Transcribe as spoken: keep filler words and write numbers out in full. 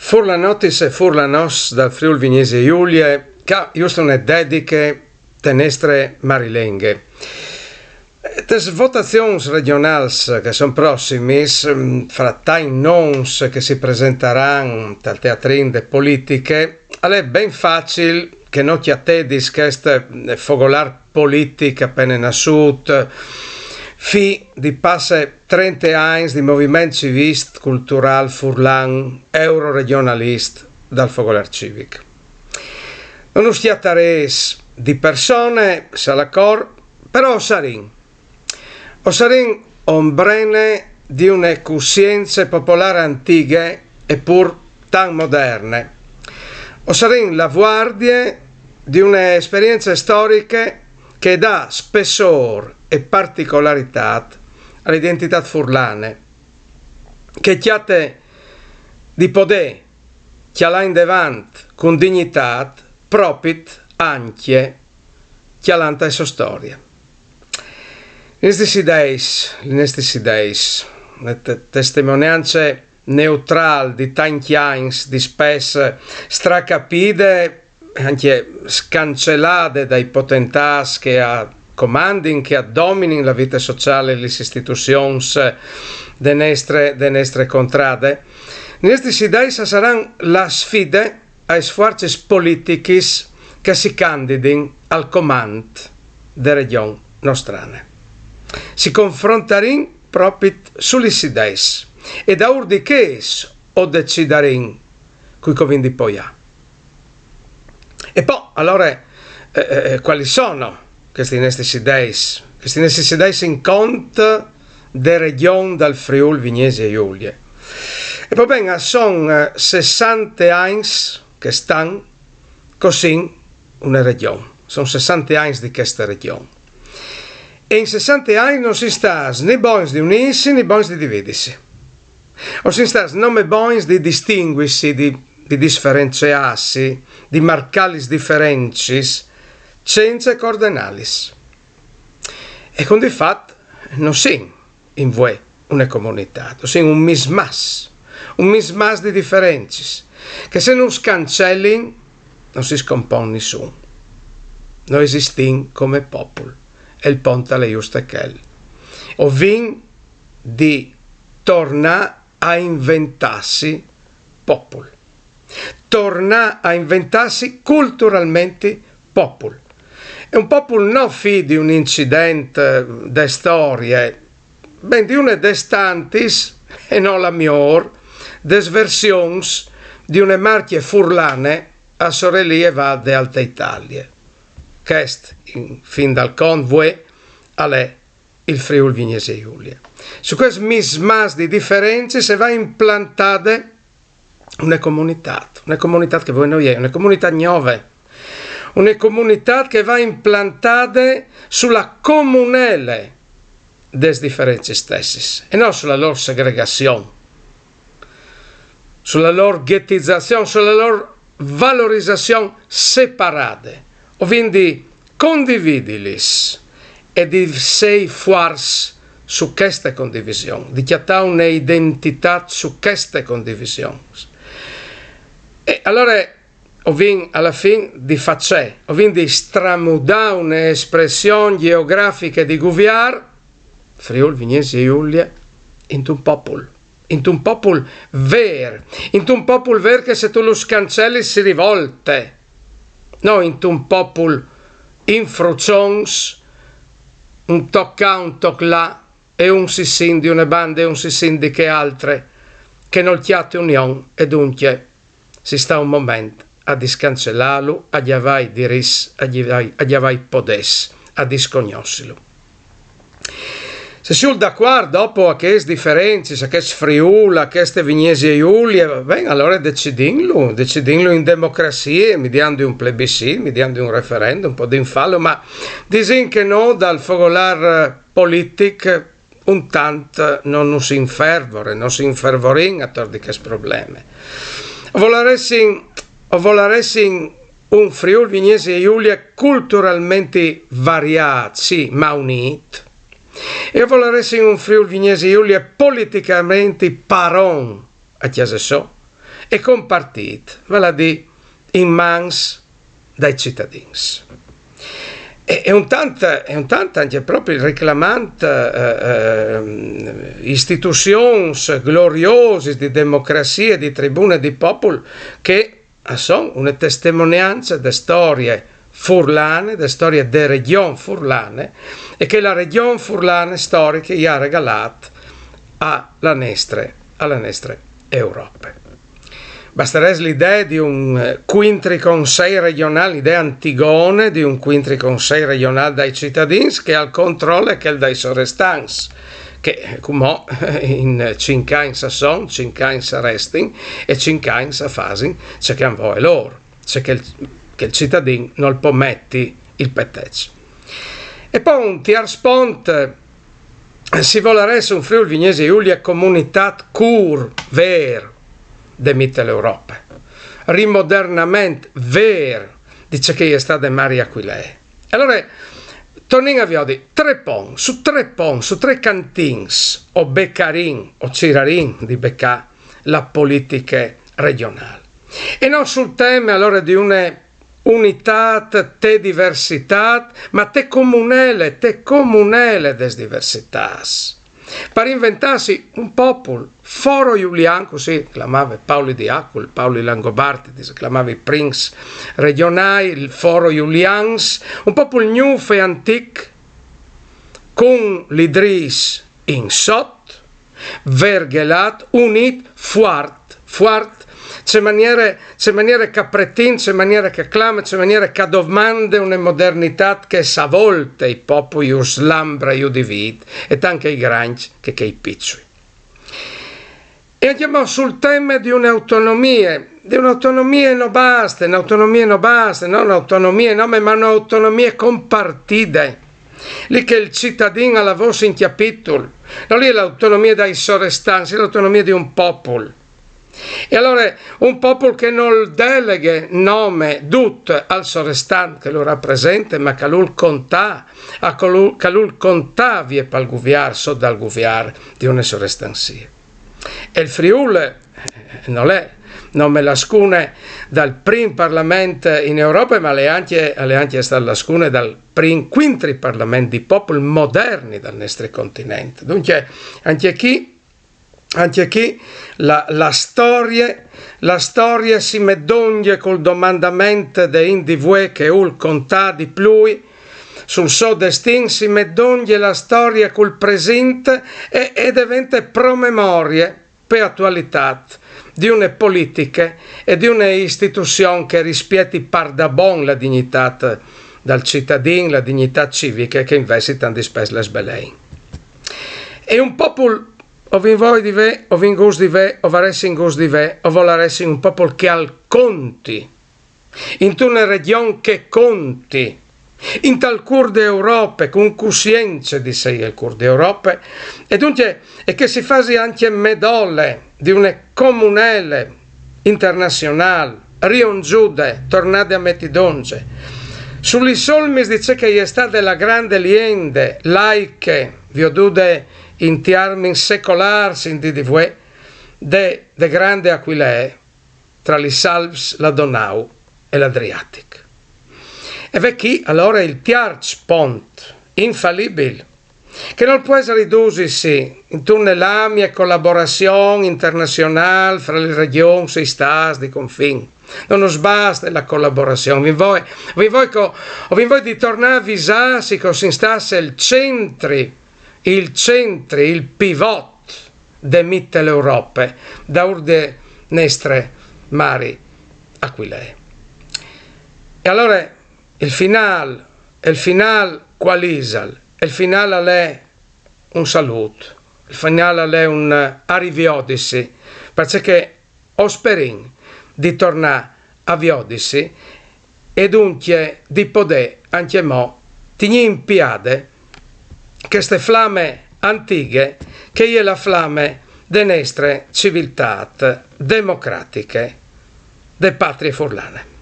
Furlanotis e furlanòs dal Friûl Vignesie Julie, ca juste une dediche te nestre marilenghe. Tes votazions regjonâls che a son prossimis, fra tancj nons che si presentaran tal teatrin de politiche, al è ben facil che no cjatedis chest fogolâr politic a pene nassût, fi di passe trente agns di moviment civist culturâl furlan, euroregjonalist dal fogolâr civic. No nus cjatarês di persone, sal acor, però o sarìn. O sarìn ombrene di une cussience popolâr antighe e pûr tant moderne. O sarìn la vuardie di une esperience storiche che e dà spessôr e particolaritât a la identitât furlane, che e cjate di podê cjalâ indevant cun dignitât propit ancje cjalant ae sô storie. Lis nestis ideis, lis nestis ideis, une te-, testimoniance neutrâl di tancj agns di spes stracapide, ancje scancelade dai potentâts che a comandin, che a dominin la vite sociâl e lis istituzions de nestre, de nestre contrade. Lis nestis ideis a saran la sfide aes fuarcis politichis che si candidin al comant de regjon nostrane. Si confrontarìn propit su lis ideis e daûr di chês o decidarìn cui che o vin di poiâ. E po, alore, eh, eh, cualis sono chestis nestis ideis? Chestis nestis ideis in cont de regjon dal Friûl Vignesie Julie. E po ben, a son, eh, sessante agns che o stan cussì une regjon. A son sessante agns di cheste regjon. E in sessante agns no sin stâts ni bogns di unîsi ni bogns di dividisi. O sin stâts nome bogns di distinguisi, di, di disferenceâsi, di marcâ lis diferencis, cence coordenâlis. E cun di fat no sin in vuê une comunitât, o sin un mismàs, un mismàs di diferencis, che se no si scancelin no si scompon nissun. No esistìn come popul, e il pont al è juste chel. O vin di tornâ a inventâsi popul. Tornâ a inventâsi culturalmenti popul. E un popul no fi di un incident, eh, de storie, ben di une des tantis, e no la miôr, des versions di une marcje furlane a sorelî e vâl de Alte Italie. Chest, in fin dal cont, vuê, al è il Friûl Vignesie Julie. Su chest mismàs di diferencis e va implantade une comunitât, une comunitât che vuê no je, une comunitât gnove, une comunitât che e va implantade su la comunele des diferencis stessis, e no su la lôr segregazion, su la lôr ghetizazion, su la lôr valorizazion separade. O vin di condividilis e di sei fuarts su cheste condivision, di cjatâ une identitât su cheste condivision. E alore o vin a la fin di fâ ce? O vin di stramudâ une espression gjeografiche di guviar, Friûl Vignesie Julie, intun popul. Intun popul vêr, intun popul vêr che se tu lu scancelis si rivolte. No intun popul in fruçons, un toc ca, un toc là, e un si sint di une bande e un si sint di chê altre, che nol cjate union e duncje si sta un moment a discancelâlu, a gjavâi dirits, a gjavâi, a gjavâi podês, a discognossilu. Se siul dacuart dopo a chês diferencis, a chest Friûl, a cheste Vignesie Julie, va ben, alore decidìnlu, decidìnlu in democrazie, midiant di un plebissit, midiant di un referendum, podìn fâlu, ma disìn che nô dal fogolâr politic un tant no nus infervore, no si infervorìn ator di chest probleme. O volaressin, o volaressin un Friûl Vignesie Julie culturalmenti variât, sì, ma unît. E o volaressin un Friûl Vignesie Julie politicamenti paron a cjase sô, e compartît, vâl a dî in mans dai citadins. E, e un tant, e un tant ancje propit reclamant eh, eh, istituzions gloriosis di democrazie, di tribune, di popul, che a son une testimoniance de storie furlane, de storie de regjon furlane, e che la regjon furlane storiche i à regalât a la nestre, a la nestre Europe. Basterès la idee di un eh, cuintri consei regjonâl, idee antigone di un cuintri consei regjonâl dai citadins che al controle chel dai sorestants, che eh, cumò in cinc agns a son, cinc agns a restin e cinc agns a fasin ce che a 'nt voie lôr, ce che il, che il citadin nol pò meti il peteç. E po un tiers pont, eh, si volarès un Friûl Vignesie Julie comunitât cûr vêr de Mitteleurope, rimodernament vêr di ce che e je stade mari Aquilee. Alore, tornìn a viodi, trê ponts, su trê ponts, su trê cantins, o becarìn, o cirarìn di becâ la politiche regjonâl. E no sul teme alore di une unitât te diversitât, ma te comunele, te comunele des diversitâts. Par inventâsi un popul forojulian, cussì clamave Pauli di Acul, Pauli Langobardi, si clamave i prins regjonâi, forojulians, un popul gnûf e antic, cun lidrîs in sot, verghelât, unît, fuart, fuart, ce maniere, ce maniere che a pretint, ce maniere che a clame, ce maniere che a domande une modernitât che e savolte i popui, ju slambre, ju divît, e tant chei grancj che chei piçui. E ancjemò sul teme di une autonomie, di une autonomie no baste, une autonomie no baste, no une autonomie nome, ma une autonomie compartide. Li che il citadin al à vôs in cjapitul, no je la autonomie dai sorestants, je la autonomie di un popul. E alore un popul che nol deleghe nome dut al sorestant che lu rapresente, ma che al vûl contâ, a che al vûl, che al vûl contâ vie pal guviar, sot dal guviar di une sorestanzie. E il Friûl eh, nol è nome la scune dal prin parlament in Europe, ma al è ancje, al è ancje stât la scune dal prin cuintri parlament di popul moderni dal nestri continent. Duncje, ancje chi, ancje chi la, la storie, la storie si met dongje cul domandament de int di vuê che al vûl contâ di plui sul so destin, si met dongje la storie cul presint e, e e devente promemorie pe atualitât di une politiche e di une istituzion che e rispieti pardabon la dignitât dal citadin, la dignitât civiche che invezit tant dispès le sbelein. E un popul, o vin voie di vê, o vin gust di vê, o varessin gust di vê, o volaressin un popul che al conti intune regjon che e conti intal cûr de Europe, cun cussience di sei il cûr de Europe, e duncje e che si fasi ancje medole di une comunele internazionâl, rionzude, tornade a meti dongje, su lis solmis di ce che e je stade la grande liende laiche, viodude in tiermins secolârs in dì di vuê, de, de grande Aquilee, tra lis Alps, la Donau e l'Adriatic. E ve chi alore il tierç pont infalibil, che nol pues ridusisi intune lamie colaborazion internazionâl fra lis regjons e i stâts di confin. No nus baste la colaborazion, o vin voie, o vin voie co, o vin voie di tornâ a visâsi che o sin stâts il centri, il centri, il pivot de Mitteleurope, daûr de nestre mari Aquilee. E alore il finâl, il finâl cuâl isal? Il finâl al è un salût, il finâl al è un a riviodisi, parcè che o sperìn di tornâ a viodisi e duncje di podê ancjemò tignî impiade cheste flame antighe che e je la flame de nestre civiltât democratiche de patrie furlane.